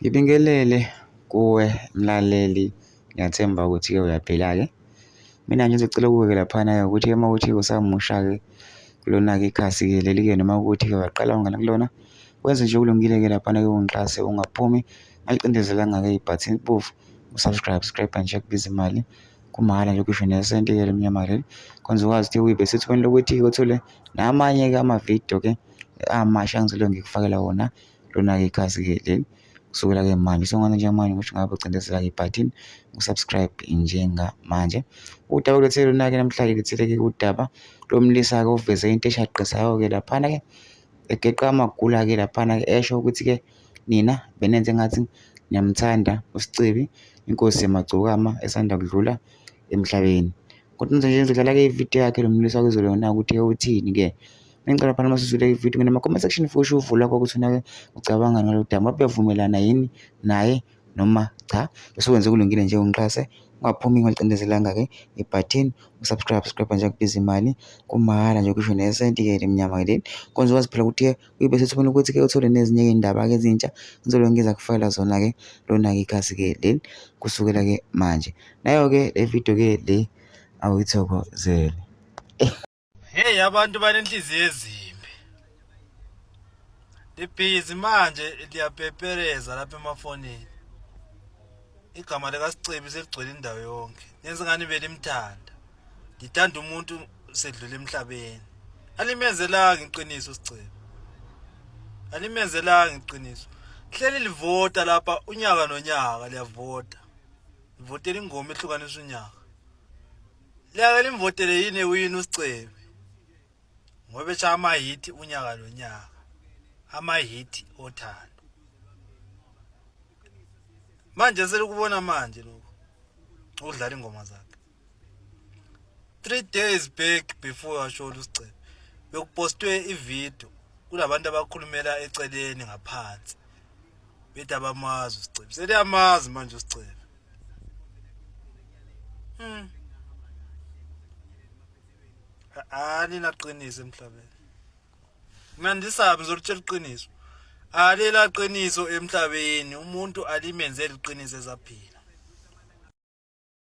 Ngibingelele kuwe mlaleli, ngiyathemba ukuthi-ke uyaphila-ke. Mina nje ngizocela kuwe-ke laphana-ke ukuthi-ke uma kuwukuthi usamusha-ke kulona-ke ikhasi-ke leli-ke noma kuwukuthi-ke waqala ukungena kulona, wenze nje okulungile-ke laphana-ke ungixhase ungaphumi ungayicindezelanga-ke ibhathini elibomvu u-subscribe, subscribe nje akubizi imali, kumahhala nje ngisho nesenti-ke elimnyama leli. Khona uzokwazi ukuthi ube sethubeni lokuthi-ke uthole namanye-ke amavidiyo-ke amasha engizobe ngikufakela wona lona-ke ikhasi-ke leli kusukela-ke manje. So njengamanje ngisho ngabe ucindezela-ke ibhathini u-subscribe njengamanje. Udaba olethele lona-ke namhlanje lethele-ke udaba lomlisa-ke oveze into eshaqisayo-ke laphana-ke egeqa amagula-ke laphana-ke esho ukuthi-ke nina benenze engathi niyamthanda uSicebi inkosi yamagcokama esanda kudlula emhlabeni. Kodwa nje ngizodlala-ke ividiyo yakhe lo mlisa kwizolo yona ukuthi uthini-ke. Ngicela phana uma usuzwile ividiyo ngena ama-comment section futhi uvula ukuthi wena-ke ucabangani ngalolu daba. Ngabe uyavumelana yini naye noma cha? Bese wenze okulungile nje ungixhase ungaphumi ungacindezelanga-ke ibhathini u-subscribe, subscribe nje akubizi imali kumahhala nje kusho nesenti-ke elimnyama-ke leli. Konze wazi phela ukuthi-ke uyobe sethubeni ukuthi-ke uthole nezinye iy'ndaba-ke ezintsha ngizobe ngiza kufakela zona-ke lona-ke ikhasi-ke leli kusukela-ke manje. Nayo-ke le video-ke le awuyithokozele. Hey abantu banenhliziyo ezimbi. Libhizi manje liyapepereza lapha emafonini. Igama likaSicebi seligcwele indawo yonke. Nenze ngani belimthanda. Ngithanda umuntu sedlula emhlabeni. Alimenzelanga iqiniso Sicebi. Alimenzelanga iqiniso. Hleli livota lapha unyaka nonyaka liyavota. Livotela ingoma ehlukanisa unyaka. Liyake limvotele yini ewini uSicebi ngoba eshaya amahithi unyaka nonyaka amahithi othando manje selikubona manje lokho ukudlala ingoma zakhe 3 days back before ashona uSicebi bekupostwe ivideo kulabantu abakhulumela eceleni ngaphansi bethi abamazi uSicebi seliyamazi manje uSicebi. Alinaqiniso emhlabeni. Mina ndisabi ngizolitshela iqiniso. Alilaqiniso emhlabeni umuntu alimenzeli iqiniso esaphila.